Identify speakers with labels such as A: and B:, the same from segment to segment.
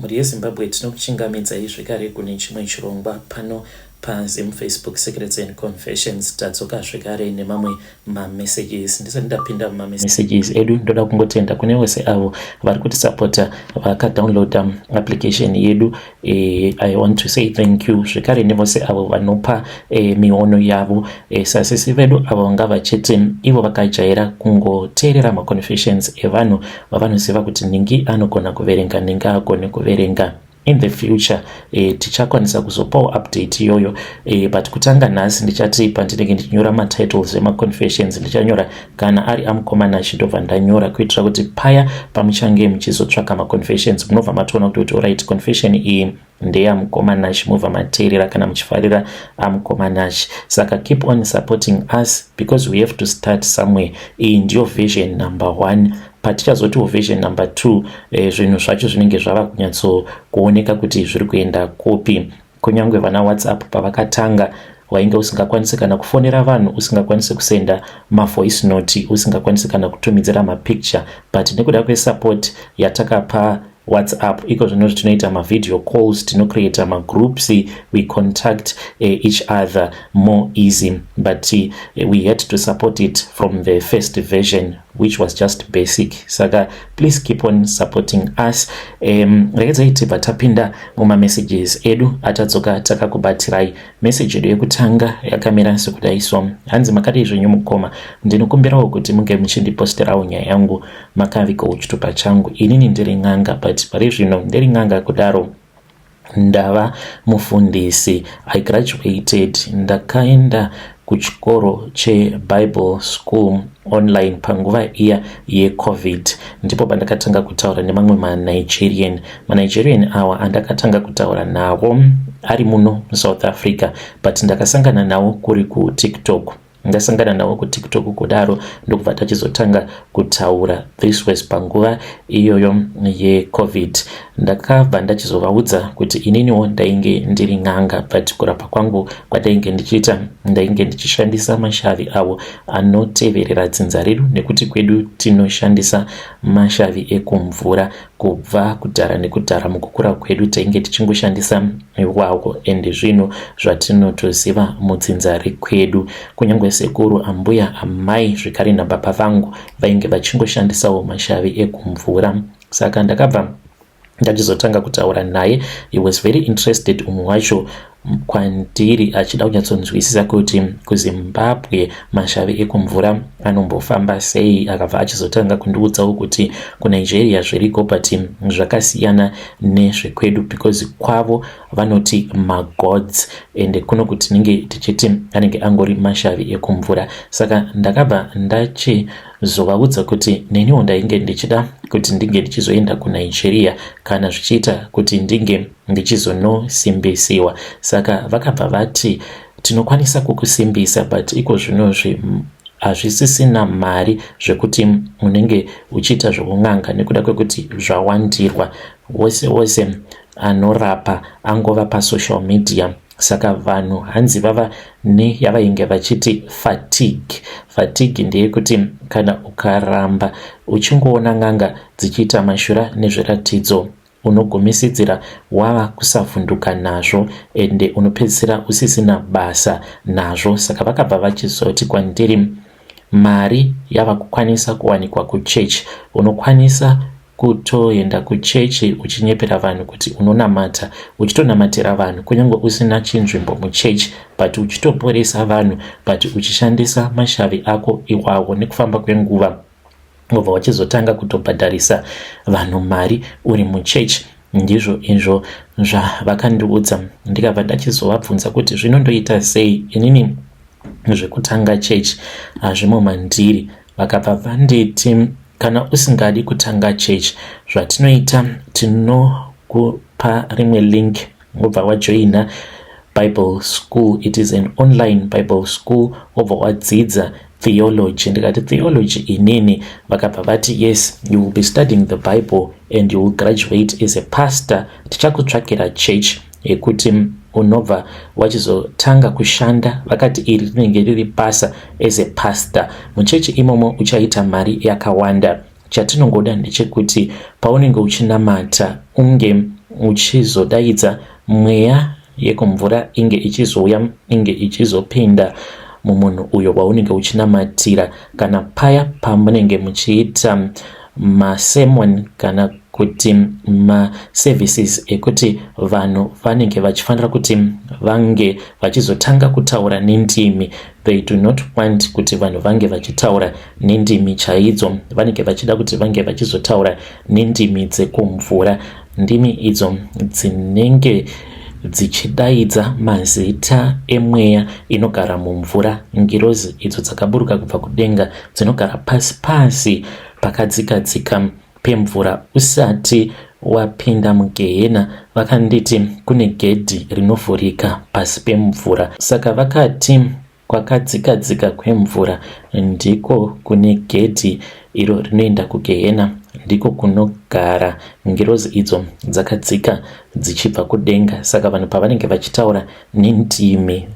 A: Mhuri yeZimbabwe, tinokuchingamidzai zvekare kune chimwe chirongwa pano paZim Facebook Secrets and Confessions. Tadzoka zvekare nemamwe mamessages. Ndisati ndapinda mumamessages edu, ndoda kungotenda kune vose avo vari kutisapota vakadownloada application yedu. I want to say thank you zvekare nevose avo vanopa miono yavo. Sasisi vedu avo vanga vachiti ivo vakajaira kungoteerera maconfessions evanhu vavanoziva kuti ningi anogona kuverenga, ningi agone kuverenga. In the future tichakwanisa kuzopawo update iyoyo, but kutanga nhasi ndichati pandinenge ndichinyora matitles emaconfessions, ndichanyora kana ari amukomana, achindobva ndanyora kuitira kuti paya pamuchange muchizotsvaka maconfessions, munobva matoona kuti alright, confession iyi ndeyamukomanashi, mubva mateerera kana muchifarira amukomanashi. Saka keep on supporting us because we have to start somewhere. Iyi ndiyo version number one. Patichazotiwo version number two, zvinhu zvacho zvinenge zvava kunyatsokuoneka kuti zviri kuenda kupi. Kunyange vana WhatsApp pavakatanga, wainge usingakwanisi kana kufonera vanhu, usingakwanisi kusenda mavoice note, usingakwanisi kana kutumidzira mapicture, but nekuda kwesupport yatakapa WhatsApp, iko zvino tinoita mavideo calls, tinocreata magroups, we contact each other more easy. But we had to support it from the first version, which was just basic. Saka please keep on supporting us. Regedzai tibva tapinda mumamessages edu atadzoka takakubatirai. Message yedu yekutanga yakamira sekudai so. Hanzi, "Makadii zvenyu mukoma? Ndinokumbirawo kuti munge muchindiposterawo nyaya yangu makavigawo chitupa changu. Inini ndiri n'anga, but pari zvino ndiri n'anga kudaro ndava mufundisi. I graduated, ndakaenda kuchikoro cheBible school online panguva iya yeCovid. Ndipo pandakatanga kutaura nemamwe maNigerian. MaNigerian awa andakatanga kutaura navo ari muno muSouth Africa, but ndakasangana navo kuri kuTikTok. Ndasangana navo kuTikTok kudaro, ndokubva tachizotanga kutaura. This was panguva iyoyo yeCovid. Ndakabva ndachizovaudza kuti ininiwo ndainge ndiri n'anga, but kurapa kwangu kwandainge ndichiita, ndainge ndichishandisa mashavi avo anoteverera dzinza redu, nekuti kwedu tinoshandisa mashavi ekumvura kubva kudhara nekudhara. Mukukura kwedu tainge tichingoshandisa iwawo, ende zvinhu zvatinotoziva mudzinza rekwedu. Kunyange sekuru, ambuya, amai zvekare nababa vangu vainge vachingoshandisawo mashavi ekumvura. Saka ndakabva ndachizotanga kutaura naye. He was very interested umwe wacho kwandiri, achida kunyatsonzwisisa kuti kuZimbabwe mashavi ekumvura anombofamba sei. Akabva achizotanga kundiudzawo kuti kuNigeria zviriko, but zvakasiyana nezvekwedu, because kwavo vanoti magods, ende kuno kuti tinenge tichiti anenge angori mashavi ekumvura. Saka ndakabva ndachizovaudza kuti neniwo ndainge ndichida kuti ndinge ndichizoenda kuNigeria kana zvichiita kuti ndinge ndichizonosimbisiwa. Saka vakabva vati tinokwanisa kukusimbisa, but iko zvinozvi hazvisisina mari zvekuti unenge uchiita zvokun'anga, nekuda kwekuti zvawandirwa, wose wose anorapa angova pasocial media. Saka vanhu hanzi vava neyavainge vachiti fatigue. Fatigue ndeyekuti kana ukaramba uchingoona n'anga dzichiita mashura nezviratidzo, unogumisidzira wava kusavhunduka nazvo, ende unopedzisira usisina basa nazvo. Saka vakabva vachizoti kwandiri mari yava kukwanisa kuwanikwa kuchechi. Unokwanisa kutoenda kuchechi uchinyepera vanhu kuti unonamata, uchitonamatira vanhu kunyange usina chinzvimbo muchechi, but uchitoporesa vanhu, but uchishandisa mashavi ako iwawo. Nekufamba kwenguva ubva wachizotanga kutobhadharisa vanhu mari uri muchechi. Ndizvo izvo zvavakandiudza. Ndikabva ndachizovabvunza kuti zvinondoita sei? Inini zvekutanga chechi hazvimo mandiri. Vakabva vanditi kana usingadi kutanga chechi, zvatinoita, tinokupa rimwe link, wobva wajoina Bible school. It is an online Bible school, wobva wadzidza theology. Ndikati, "Theology inini?" Vakabva vati, "Yes, you will be studying the Bible and you will graduate as a pastor. Tichakutsvakira church yekuti unobva wachizotanga kushanda." Vakati iri rinenge riri basa as a pastor muchechi imomo, uchaita mari yakawanda. Chatinongoda ndechekuti paunenge uchinamata unge uchizodaidza mweya yekumvura inge ichizouya inge ichizopinda mumunhu uyo waunenge uchinamatira kana paya pamunenge muchiita masermon kana kuti maservices ekuti vanhu vanenge vachifanira kuti vange vachizotanga kutaura nendimi. They do not want kuti vanhu vange vachitaura nendimi chaidzo, vanenge vachida kuti vange vachizotaura nendimi dzekumvura, ndimi idzo dzinenge dzichidaidza mazita emweya inogara mumvura, ngirozi idzo dzakaburuka kubva kudenga dzinogara pasi pasi pakadzika-dzika pemvura. Usati wapinda mugehena, vakanditi kune gedhi rinovhurika pasi pemvura, saka vakati kwakadzika-dzika kwemvura ndiko kune gedhi iro rinoenda kugehena, ndiko kunogara ngirozi idzo dzakadzika dzichibva kudenga. Saka vanhu pavanenge vachitaura nendimi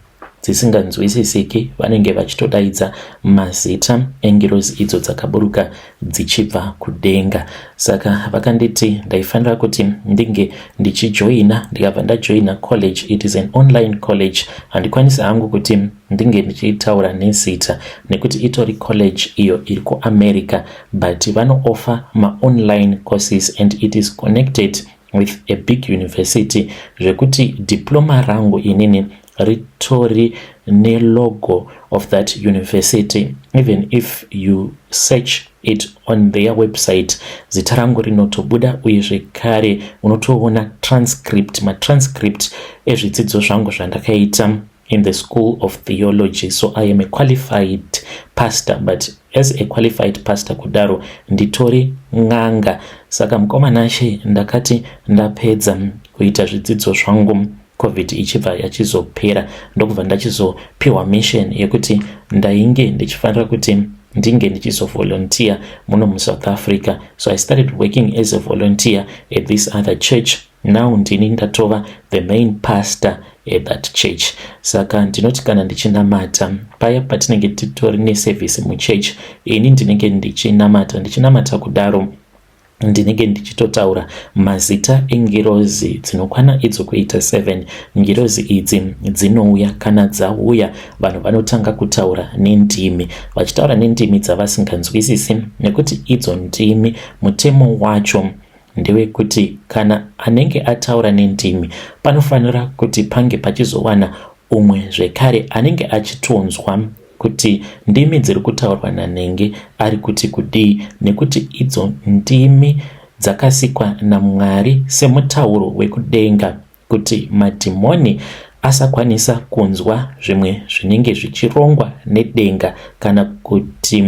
A: dzisinganzwisisiki, vanenge vachitodaidza mazita engirozi idzo dzakaburuka dzichibva kudenga. Saka vakanditi ndaifanira kuti ndinge ndichijoina, ndikabva ndajoina college. It is an online college. Handikwanisi hangu kuti ndinge ndichitaura nezita nekuti itori college iyo iri kuAmerica, but vanooffer maonline courses and it is connected with a big university, zvekuti diploma rangu inini ritori nelogo of that university. Even if you search it on their website, zita rangu rinotobuda, uye zvekare unotoona transcript, matranscript ezvidzidzo zvangu zvandakaita in the School of Theology. So I am a qualified pastor, but as a qualified pastor kudaro, nditori n'anga. Saka mukoma Nashe, ndakati ndapedza kuita zvidzidzo zvangu, COVID ichibva yachizopera, ndokubva ndachizopiwa mission yekuti ndainge ndichifanira kuti ndinge ndichizovolunteer muno muSouth Africa. So I started working as a volunteer at this other church. Now ndini ndatova the main pastor at that church. Saka ndinoti kana ndichinamata, paya patinenge titori neservice muchurch, ini ndinenge ndichinamata, ndichinamata kudaro ndinenge ndichitotaura mazita engirozi dzinokwana idzo kuita 7. Ngirozi idzi dzinouya. Kana dzauya, vanhu vanotanga kutaura nendimi, vachitaura nendimi dzavasinganzwisisi, nekuti idzo ndimi, mutemo wacho ndewekuti kana anenge ataura nendimi, panofanira kuti pange pachizowana umwe zvekare anenge achitonzwa kuti ndimi dziri kutaurwa nanenge ari kuti kudii, nekuti idzo ndimi dzakasikwa naMwari semutauro wekudenga, kuti madhimoni asakwanisa kunzwa zvimwe zvinenge zvichirongwa nedenga kana kuti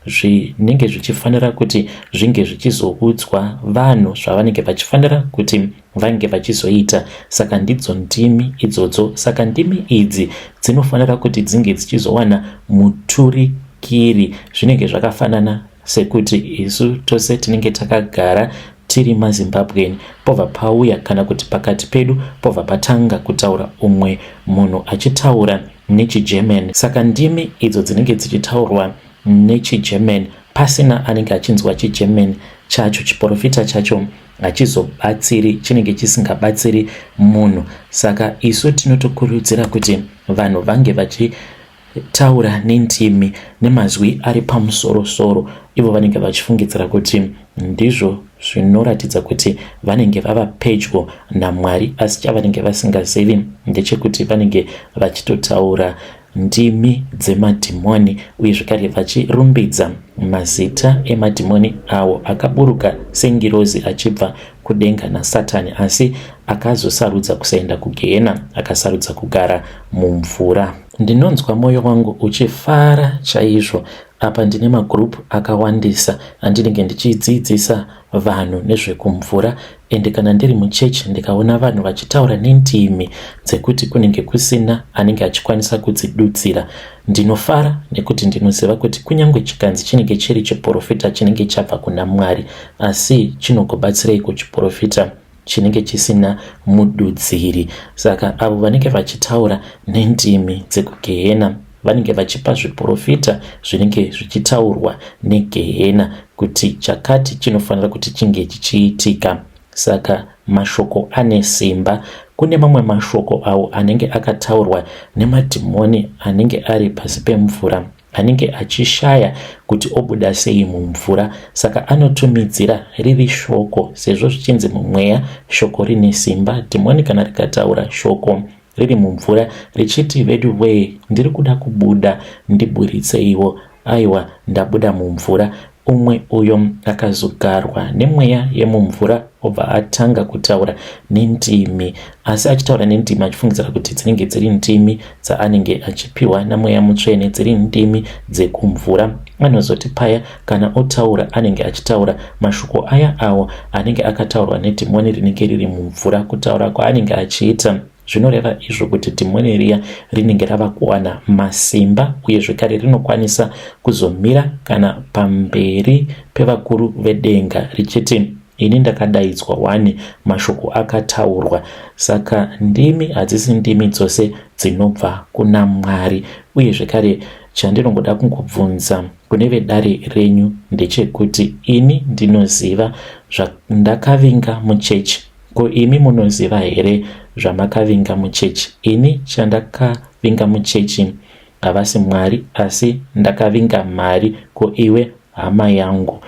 A: zvinenge zvichifanira kuti zvinge zvichizoudzwa vanhu zvavanenge vachifanira kuti vange vachizoita. Saka ndidzo ndimi idzodzo. Saka ndimi idzi dzinofanira kuti dzinge dzichizowana muturikiri. Zvinenge zvakafanana sekuti isu tose tinenge takagara tiri maZimbabwean, pobva pauya kana kuti pakati pedu pobva patanga kutaura umwe munhu achitaura nechiGerman. Saka ndimi idzo dzinenge dzichitaurwa nechiGerman, pasina anenge achinzwa chiGerman chacho, chiprofita chacho hachizobatsiri, chinenge chisingabatsiri munhu. Saka isu tinotokurudzira kuti vanhu vange vachitaura nendimi nemazwi ari pamusorosoro. Ivo vanenge vachifungidzira kuti ndizvo zvinoratidza kuti vanenge vava pedyo naMwari, asi chavanenge vasingazivi ndechekuti vanenge vachitotaura ndimi dzemadhimoni, uye zvekare vachirumbidza mazita emadhimoni awo akaburuka sengirozi achibva kudenga naSatani, asi akazosarudza kusaenda kugehena, akasarudza kugara mumvura. Ndinonzwa mwoyo wangu uchifara chaizvo. Apa ndine magroup akawandisa andinenge ndichidzidzisa vanhu nezvekumvura, ende kana ndiri muchechi ndikaona vanhu vachitaura nendimi dzekuti kunenge kusina anenge achikwanisa kudzidudzira, ndinofara, nekuti ndinoziva kuti kunyange chikanzi chinenge chiri chiprofita chinenge chabva kuna Mwari, asi chinogobatsireiko kuchiprofita chinenge chisina mududziri? Saka avo vanenge vachitaura nendimi dzekugehena vanenge vachipa zviprofita zvinenge zvichitaurwa negehena kuti chakati chinofanira kuti chinge chichiitika. Saka mashoko ane simba. Kune mamwe mashoko awo anenge akataurwa nemadhimoni anenge ari pasi pemvura anenge achishaya kuti obuda sei mumvura saka anotumidzira riri shoko sezvo zvichinzi mumweya shoko rine simba. Dhimoni kana rikataura shoko riri mumvura richiti vedu wee ndiri kuda kubuda ndiburitseiwo aiwa ndabuda mumvura umwe uyo akazogarwa nemweya yemumvura obva atanga kutaura nendimi asi achitaura nendimi achifungidzira kuti dzinenge dziri ndimi dzaanenge achipiwa namweya mutsvene dziri ndimi dzekumvura anozoti paya kana otaura anenge achitaura mashoko aya awo anenge akataurwa nedhimoni rinenge riri mumvura kutaura kwaanenge achiita Zvinoreva izvo kuti dhimoni riya rinenge rava kuwana masimba uye zvekare rinokwanisa kuzomira kana pamberi pevakuru vedenga richiti ini ndakadaidzwa wani mashoko akataurwa. Saka ndimi hadzisi ndimi dzose dzinobva kuna Mwari. Uye zvekare chandinongoda kungobvunza kune vedare renyu ndechekuti ini ndinoziva zvandakavinga muchechi Ko imi munoziva here zvamakavinga muchechi? Ini chandakavinga muchechi havasi Mwari asi ndakavinga mari. Ko iwe hama yangu?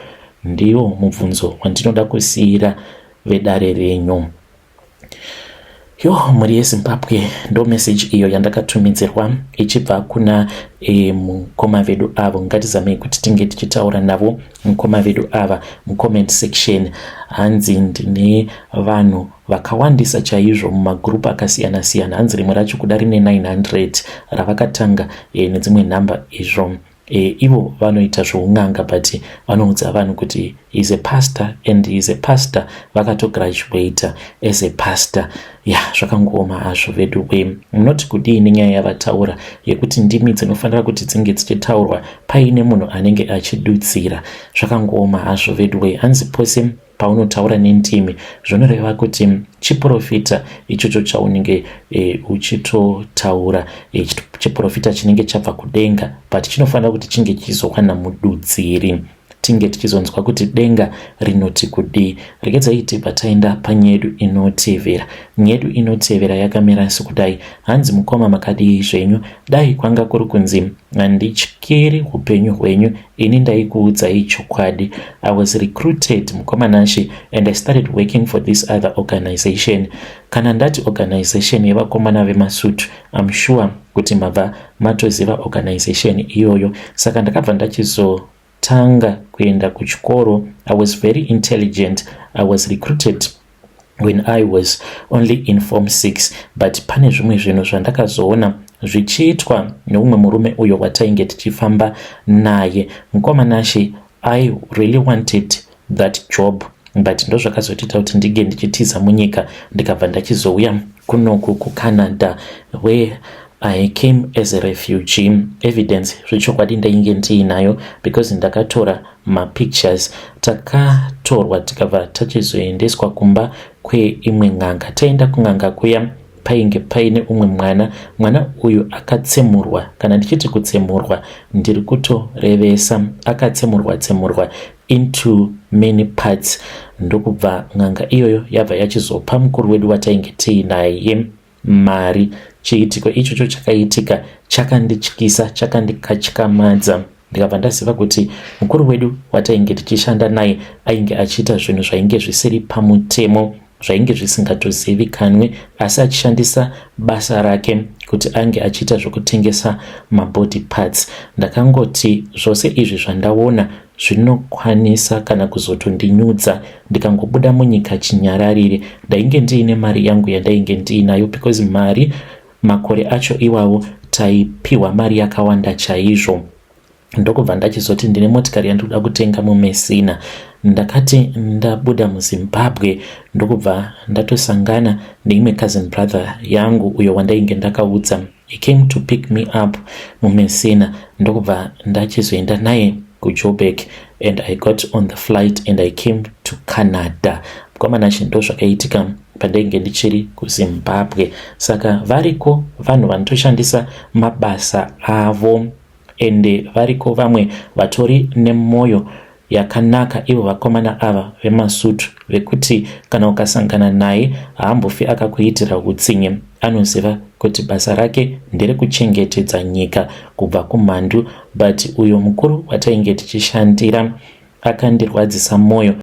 A: Ndiwo mubvunzo wandinoda kusiira vedare renyu. Yo, mhuri yeZimbabwe, ndo message iyo yandakatumidzirwa ichibva kuna e, mukoma vedu avo. Ngatizamei kuti tinge tichitaura navo mukoma vedu ava mucomment section. Hanzi ndine vanhu vakawandisa chaizvo mumagroup akasiyana siyana. Hanzi rimwe racho kuda rine 900 ravakatanga e, nedzimwe nhamba izvo e, ivo vanoita zveun'anga but vanoudza vanhu kuti is a pastor and is a pastor vakatograduata as a pastor ya zvakangooma hazvo vedu we munoti kudii nenyaya yavataura yekuti ndimi dzinofanira kuti dzinge dzichitaurwa paine munhu anenge achidutsira zvakangooma hazvo vedu we hanzi pose paunotaura nendimi zvinoreva kuti chiprofita ichocho chaunenge e, uchitotaura e, chiprofita chinenge chabva kudenga but chinofanira kuti chinge chichizowana mududziri tinge tichizonzwa kuti denga rinoti kudii. Regedzai tibva taenda panyedu inotevera. Nyedu inotevera yakamira sekudai. Hanzi mukoma makadii zvenyu? Dai kwanga kuri kunzi handityiri upenyu hwenyu ini ndaikuudzai chokwadi. I was recruited mukoma Nashe and I started working for this other organization. Kana ndati organization yevakomana vemasutu I'm sure kuti mabva matoziva organization iyoyo. Saka ndakabva ndachizo tanga kuenda kuchikoro i was very intelligent i was recruited when i was only in form 6 but pane zvimwe zvinhu zvandakazoona zvichiitwa neumwe murume uyo watainge tichifamba naye mukoma Nashe i really wanted that job but ndozvakazotiita kuti ndinge ndichitiza munyika ndikabva ndachizouya kunoku kuCanada where I came as a refugee. Evidence zvechokwadi ndainge ndiinayo because ndakatora mapictures. Takatorwa tikabva tachizoendeswa kumba kweimwe n'anga. Taenda kun'anga kuya painge paine umwe mwana. Mwana uyu akatsemurwa. Kana ndichiti kutsemurwa ndiri kutorevesa. Akatsemurwa tsemurwa into many parts ndokubva n'anga iyoyo yabva yachizopa mukuru wedu watainge tiinaye mari. Chiitiko ichocho chakaitika chakandityisa, chakandikatyamadza ndikabva ndaziva kuti mukuru wedu watainge tichishanda naye ainge achiita zvinhu zvainge zvisiri pamutemo zvainge zvisingatozivikanwe asi achishandisa basa rake kuti ange achiita zvokutengesa mabody parts. Ndakangoti zvose izvi zvandaona zvinokwanisa kana kuzotondinyudza ndikangobuda munyika chinyararire. Ndainge ndiine mari yangu yandainge ndiinayo because mari makore acho iwawo taipiwa mari yakawanda chaizvo. Ndokubva ndachizoti ndine motikari yandinoda kutenga muMessina. Ndakati ndabuda muZimbabwe ndokubva ndatosangana neimwe cousin brother yangu uyo wandainge ndakaudza. He came to pick me up muMessina ndokubva ndachizoenda naye kuJoburg and I got on the flight and I came to Canada. Mukoma Nashe ndozvakaitika pandainge ndichiri kuZimbabwe. Saka variko vanhu vanotoshandisa mabasa avo ende variko vamwe vatori nemwoyo yakanaka ivo vakomana ava vemasutu vekuti kana ukasangana naye haambofi akakuitira utsinye. Anoziva kuti basa rake nderekuchengetedza nyika kubva kumhandu but uyo mukuru watainge tichishandira akandirwadzisa moyo.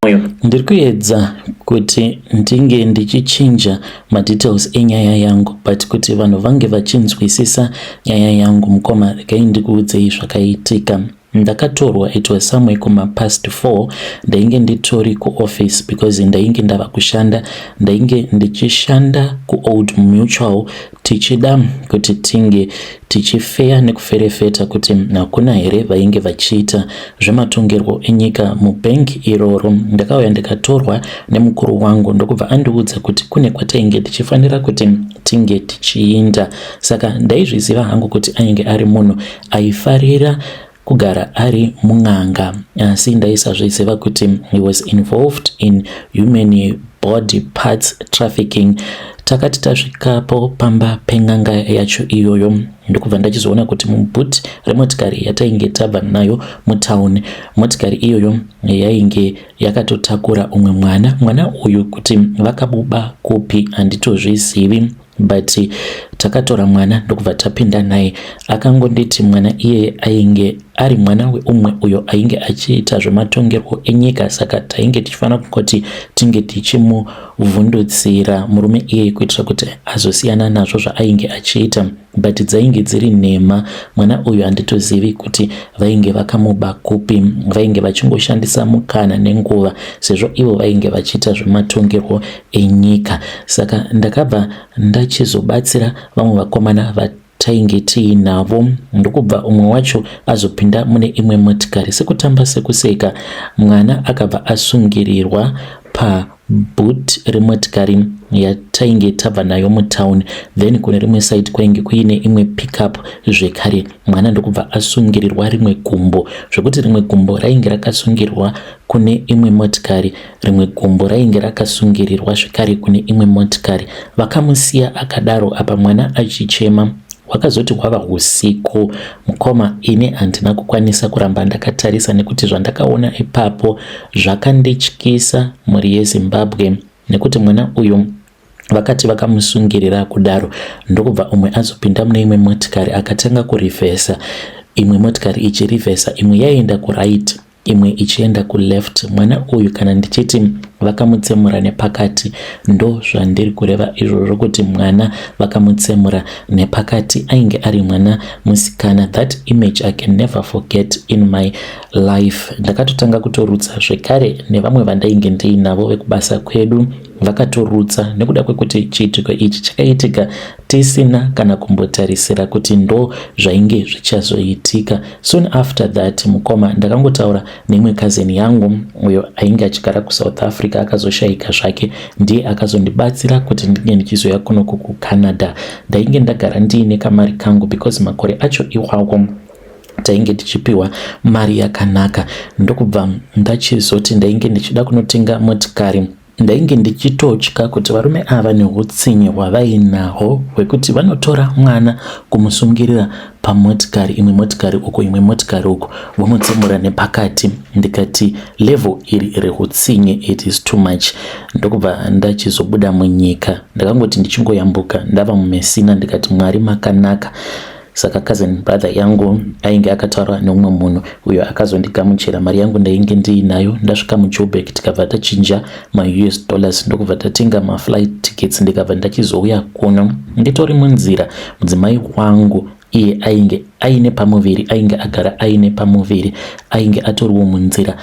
A: Ndiri kuedza kuti ndinge ndichichinja madetails enyaya yangu but kuti vanhu vange vachinzwisisa nyaya yangu mukoma regai ndikuudzei zvakaitika. Ndakatorwa it was somewhere kuma past 4 ndainge nditori kuoffice because ndainge ndava kushanda. Ndainge ndichishanda kuOld Mutual tichida kuti tinge tichifeya nekuferefeta kuti hakuna here vainge vachiita zvematongerwo enyika mubank iroro. Ndakauya ndikatorwa nemukuru wangu ndokubva andiudza kuti kune kwatainge tichifanira kuti tinge tichiinda. Saka ndaizviziva hangu kuti ainge ari munhu aifarira kugara ari mun'anga asi ndaisazviziva kuti he was involved in human body parts trafficking. Takati tasvikapo pamba pen'anga yacho iyoyo ndokubva ndachizoona kuti muboot remotikari yatainge tabva nayo mutauni, motikari iyoyo yainge yakatotakura umwe mwana. Mwana uyu kuti vakabuba kupi handitozvizivi but takatora mwana ndokubva tapinda naye. Akangonditi mwana iyeye ainge ari mwana weumwe uyo ainge achiita zvematongerwo enyika, saka tainge tichifanira kungoti tinge tichimuvhundutsira murume iyeye kuitira kuti azosiyana nazvo zvaainge achiita, but dzainge dziri nhema. Mwana uyu handitozivi kuti vainge vakamuba kupi, vainge vachingoshandisa mukana nenguva sezvo ivo vainge vachiita zvematongerwo enyika. Saka ndakabva ndachizobatsira vamwe vakomana vatainge tiinavo ndokubva umwe wacho azopinda mune imwe motikari. Sekutamba sekuseka, mwana akabva asungirirwa paboot remotikari yatainge tabva nayo mutauni. Then kune rimwe side kwainge kuine imwe pickup zvekare. Mwana ndokubva asungirirwa rimwe gumbo, zvekuti rimwe gumbo rainge rakasungirwa kune imwe motikari, rimwe gumbo rainge rakasungirirwa zvekare kune imwe motikari. Vakamusiya akadaro apa mwana achichema. Hwakazoti hwava husiku mukoma, ini handina kukwanisa kuramba ndakatarisa nekuti zvandakaona ipapo zvakandityisa mhuri yeZimbabwe, nekuti mwana uyu vakati vakamusungirira kudaro ndokubva umwe azopinda mune imwe motikari akatanga kurivhesa, imwe motikari ichirivhesa, imwe yaienda kuright imwe ichienda kuleft. Mwana uyu kana ndichiti vakamutsemura nepakati ndo zvandiri kureva izvozvo, kuti mwana vakamutsemura nepakati. Ainge ari mwana musikana. That image I can never forget in my life. Ndakatotanga kutorutsa zvekare nevamwe vandainge ndiinavo vekubasa kwedu vakatorutsa nekuda kwekuti chiitiko ichi chakaitika tisina kana kumbotarisira kuti ndo zvainge zvichazoitika. Soon after that mukoma, ndakangotaura neimwe cousin yangu uyo ainge achigara kuSouth Africa, akazoshayika zvake. Ndiye akazondibatsira kuti ndinge ndichizoya kunoku kuCanada. Ndainge ndagara ndiine kamari kangu because makore acho iwawo tainge tichipiwa mari yakanaka. Ndokubva ndachizoti ndainge ndichida kunotenga motikari. Ndainge ndichitotya kuti varume ava neutsinye hwavainahwo hwekuti vanotora mwana kumusungirira pamotikari, imwe motikari uko, imwe motikari uko, vomutsemura nepakati. Ndikati level iri reutsinye, it is too much. Ndokubva ndachizobuda munyika. Ndakangoti ndichingoyambuka ndava muMessina, ndikati Mwari makanaka. Saka cousin brother yangu ainge akataura neumwe munhu uyo akazondigamuchira. Mari yangu ndainge ndiinayo. Ndasvika muJoburg tikabva tachinja maUS dollars ndokubva tatenga maflight tickets, ndikabva ndachizouya kuno. Nditori munzira, mudzimai wangu iye ainge aine pamuviri, ainge agara aine pamuviri, ainge atoriwo munzira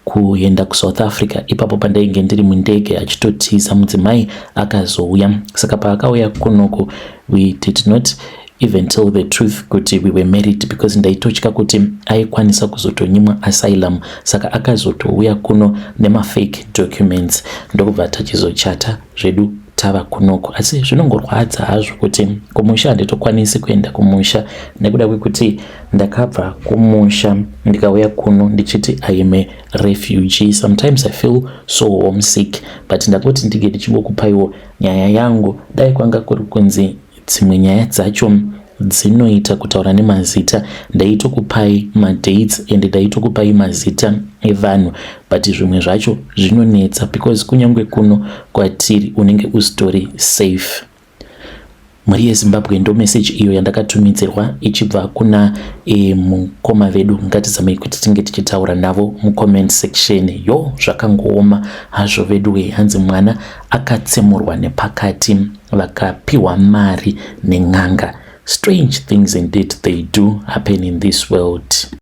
A: kuenda kuSouth Africa. Ipapo pandainge ndiri mundege achitotiza, mudzimai akazouya. Saka paakauya kunoku, we did not even tell the truth kuti we were married because ndaitotya kuti aikwanisa kuzotonyimwa asylum. Saka akazotouya kuno nemafake documents, ndokubva tachizochata zvedu tava kunoku. Asi zvinongorwadza hazvo kuti kumusha handitokwanisi kuenda kumusha nekuda kwekuti ndakabva kumusha ndikauya kuno ndichiti I am a refugee. Sometimes I feel so homesick, but ndangoti ndinge ndichingokupaiwo nyaya yangu. Dai kwanga kuri kunzi dzimwe nyaya dzacho Dzinoita kutaura nemazita. Ndaitokupai madates and ndaitokupai mazita evanhu, but zvimwe zvacho zvinonetsa because kunyange kuno kwatiri unenge usitori safe. Mhuri yeZimbabwe, ndo meseji iyo yandakatumidzirwa ichibva kuna mukoma vedu. Ngatizamei kuti tinge tichitaura navo mucomment section. Yo, zvakangooma hazvo vedu. Hanzi mwana akatsemurwa nepakati, vakapiwa mari nen'anga. Strange things indeed, they do happen in this world.